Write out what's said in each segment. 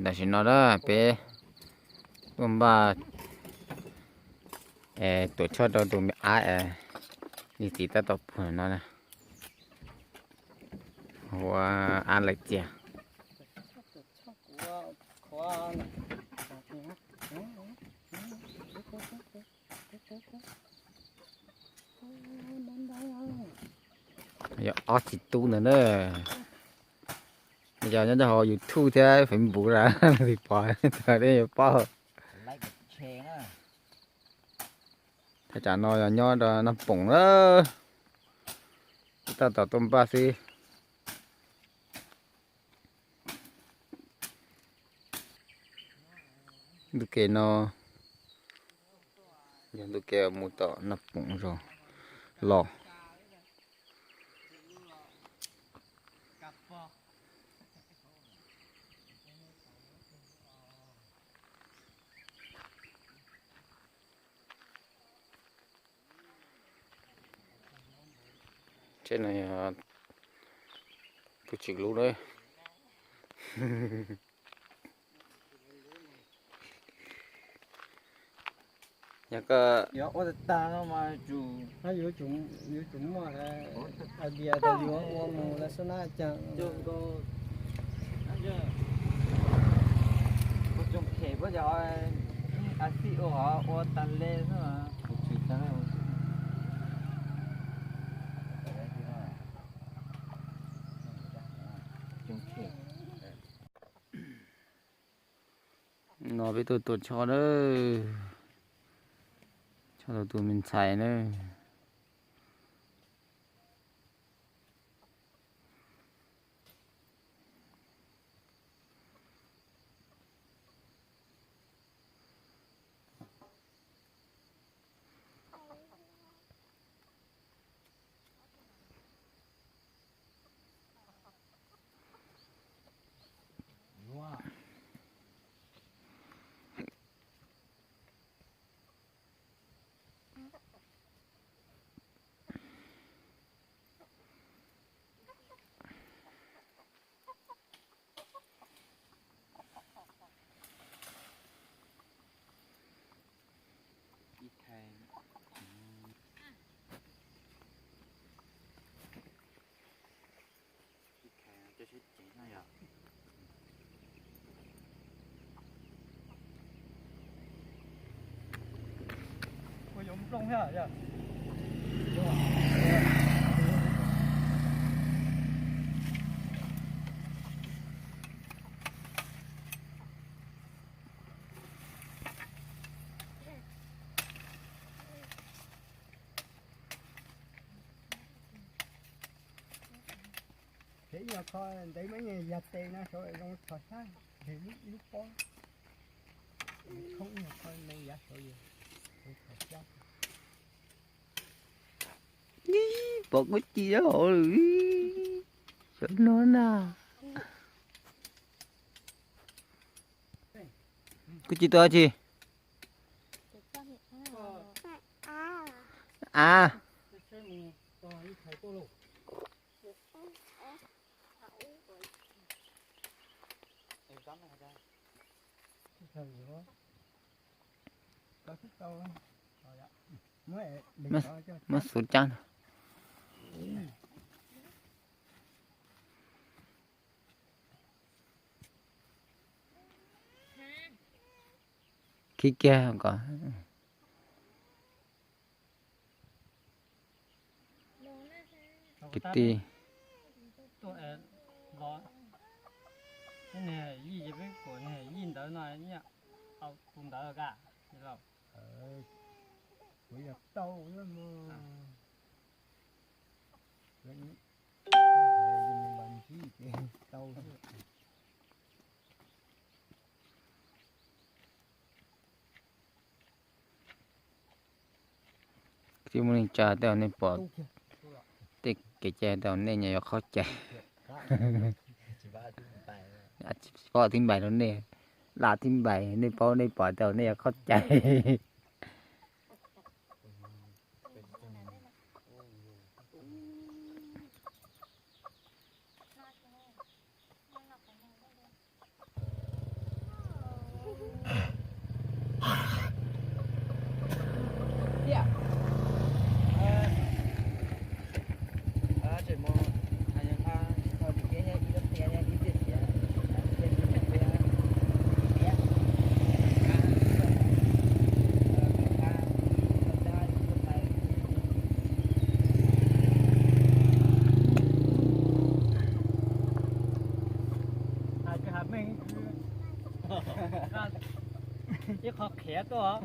Tam sim no na peb tuaj npaj tuam tshoj rau tus me ab, niag txiv tab tom puag no na. Ua ab lawm tiag. Yog ob txiv tub ntawd na. Yog nyob rau hauv YouTube thiab Facebook lawm, pom tau yuav paub. Thaj tsam no yog nyob rau Naj Poom na, tab tom tuaj npaj xwb. Ntu ke no yog ntu ke mus tom Naj Poom zos los. Tsheb no yog tub tsis lub na. Yog koj yuav ua tag tag no mas yuav tsum muaj idea tas yuav ua mus lawv xub nab cas. Ua tsoom phem puab cov a xij ua hov ua tas le xwb. No peb tuaj tua tsho na, tsho rau tus me ntxhais na. Ces ib nyuag qho ntev me yag tes no saud zoo txhos xyab, ntev lub pob, khoob ib nyuag qho me yav saud zoo txhos xyab. Pom kuv ci hauv lawm, saum no na. Kuv ci tua tsi? A, muab xuv cab. Khib kiag kom kwv tij. Yij ntawd no, tus ntawd ka, kuv yog tau mog. Tsis muaj neeg tsa tej nej pom, tej kev cai tej nej nyias yuav qhov cai. Tsis paub thib npais rau nej, la thib npais nej paub nej pom tej nej yuav qhov cai. Qhiav tuaj.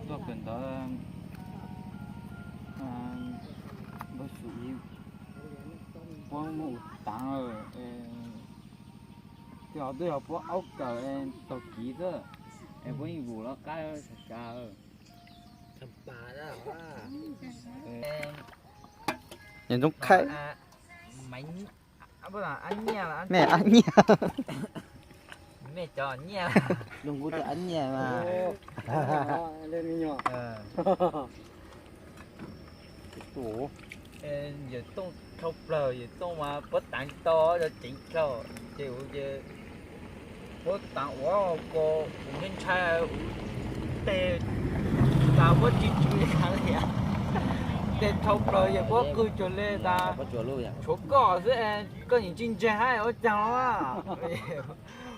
Tuaj pem ntawd, npawg Xum, puab mus taav, tej zaum twb yog puab aub kawm taug kiv xwb, es puab yeej vus loj qab sav sav. Nyob Ntxoov Khaib, mej ab nyiaj, mej cov nyiaj, ab nyiaj mas. Yawm Tooj dhau plaws, Yawm Tooj mas puab taav tsis tau, yog ceev dhau, ces u ces puab taav ua ko, kuv ntshai ntshai, u tej tas puab tsis tsum li cas li. Tej dhau plaws yawg puab qw cuag li tas tshuav koj xwb, koj nim tsis ntseeg hab ua caag los.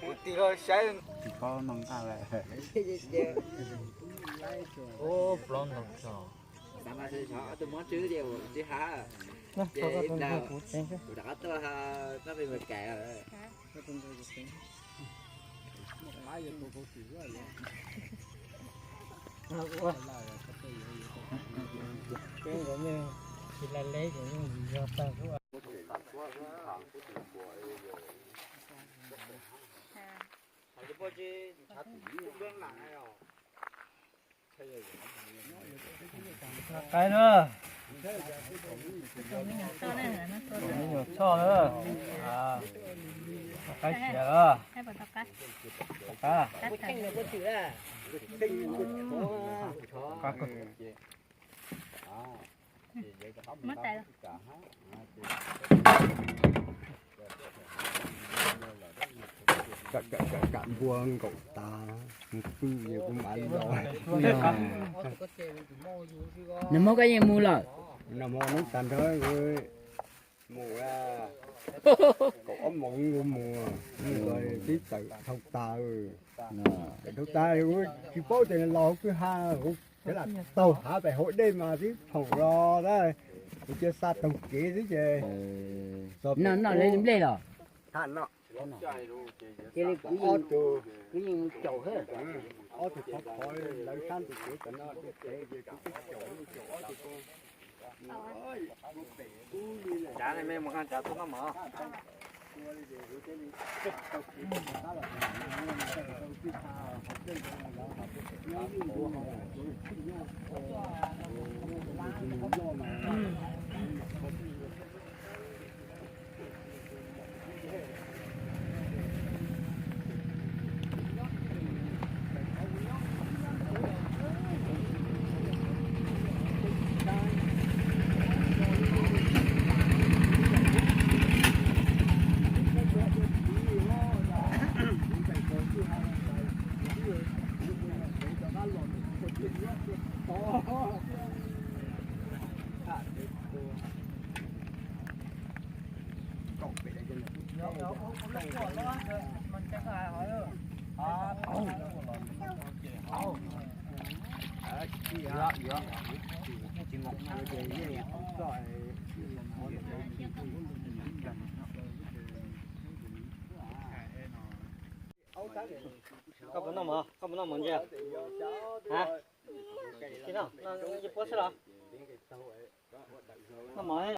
Kuv tig los saib tsis paub noj nqaj lawm. Plaub ntau tso. Qaib na, me nyuam txhoj na, qaib siav los, qaib, qaib. Kam npua nkaum tas, pw kuv mam los. Nag hmo koj yeej mus lawm? Nag hmo hnub tag nrho mus, kaum ob moos kuv mus, twb tawm dhau tas. Tawm dhau tas kuv tsis paub tias los hauv kwj ha, kuv lam taug hav pem hauv dej mas twb phoom los tab, kuv cia xa taug kev xwb ces. Noj noj lawv nplej los? Cia li kuv yeej caum hab. Ob tug qhov qhov lawv sab ntug kev tom no, ces kuv twb caum, caum ob tug ko. Tsav ne, mej mus nqa tsav tuaj noj mov. Koj puas noj mov, koj puas noj mov ntse? Ha? Tsis noj, noj ib puab xwb los? Noj mov thiab.